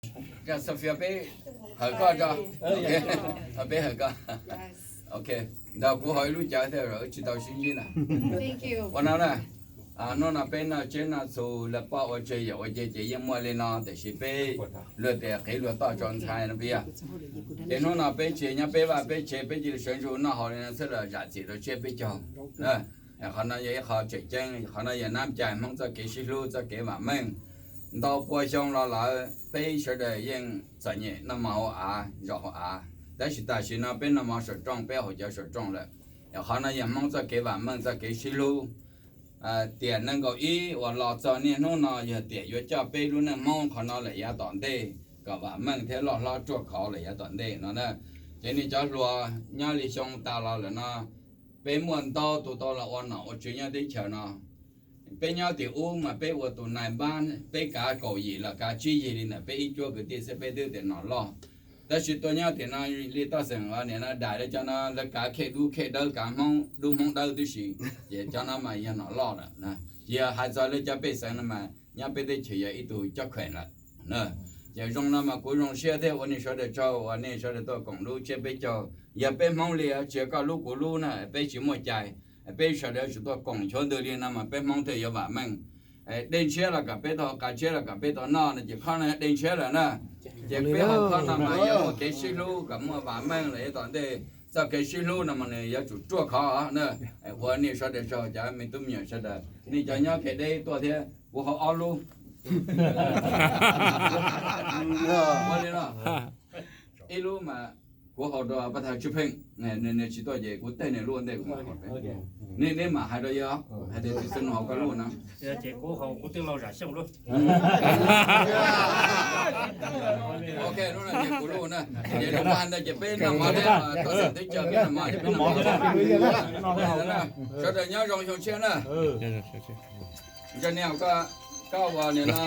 Sophia, peb hawm koj tso. Peb hawm koj. Ok, ntawd kuv ho ib lub cawv thiab, wb tsis tau sib ntsib na. Ua no na, hnub no peb noj tsiab noj txhu, lawv poj ua tseg yawm ua cej ces yeej muaj li no, tiam sis peb luag tias qiv luag toj tso ntxhais no peb yog. Ces hnub no peb tsis nyob peb vaj peb tsev, peb cia li sawv ntsug noj haus li no xwb los zam txim rau tsiab peb caug. Qhov no yog ib qho tseem ceeb, qhov no yog nab cai Hmoob txoj kev sib hlub txoj kev vam meej. Ntau pua xyoo los lawm peb sawv daws yeej txom nyem noj mov hauv av zov hauv av, tab sis tam sim no peb noj mov saum rooj, peb haus cawv saum rooj lawm. Qhov no yog Hmoob txoj kev vam meej txoj kev sib hlub. Tiam nees nkaum ib uas los txog niaj hnub no yog tiam yuav coj peb lub neej Hmoob qhov no lawm yav tom ntej kom vam meej thiab loj hlob ruaj khov lawm yav tom ntej no na. Ces nej cov hluas nyob li xyoo tas los lawm no, peb muaj ntau tus tau los ua nom ua tswv nyob teb chaws no. Peb nyob tim ub mas peb ua tus nais npab, peb kav kaum yim los kav tsib yig li ntawm peb ib cuab kwv tij xwb peb twb tias nom loj. Tab sis tuaj nyob tim no li toj xeem nim no dais li cov no lawv kav khej dub khej dawb, kav Hmoob dub Hmoob dawb tib si, ces cov no mas yog nom loj lawm. Ces yog hais txog li cov pej xeem no mas nyob peb teb chaws yog ib tug cob kheem lawm. Ces zoo no mas kuv zoo siab thiab ua nej sawv daws tsaug uas nej sawv daws tuaj koom lub tsiab peb caug. Yog peb Hmoob li tsis yog koj lub kuv lub na peb tsis muaj cai. Peb sawv daws yuav tsum tuaj koom xyuav ntws li no mas peb Hmoob thiaj yuav vam meej. Dej ntshiab los kom peb tau, qav tshiab los kom peb tau noj no ces khob no dej ntshiab lawm na. Ces peb haus khob no mas yuav muaj kev sib hlub kom muaj vam meej lawm yav tom ntej. Txoj kev sib hlub no mas nws yuav tsum ruaj khov na. Ua nej sawv daws tsaug cov me tub me nyuam sawv daws, nej cov nyob kev deb tuaj thiab kuv haus ob lub. Ua li no, ib lub mas kuv haus rau pab thawj Tswj Pheej, nws tsis tuaj ces kuv teb nws lub ua ntej kuv mam haus. Nej mam hais rau yawg hais tias tsis xwb nws haus koj lub na. Ok, lub no ces kuv lub na. Ces lub no ntawd ces peb noj mov thiab, toj xeem teb chaws peb noj mov ces peb noj mov. Sawv daws nyob zoo xyoo tshiab na. Ntsa niam, koj ua nim no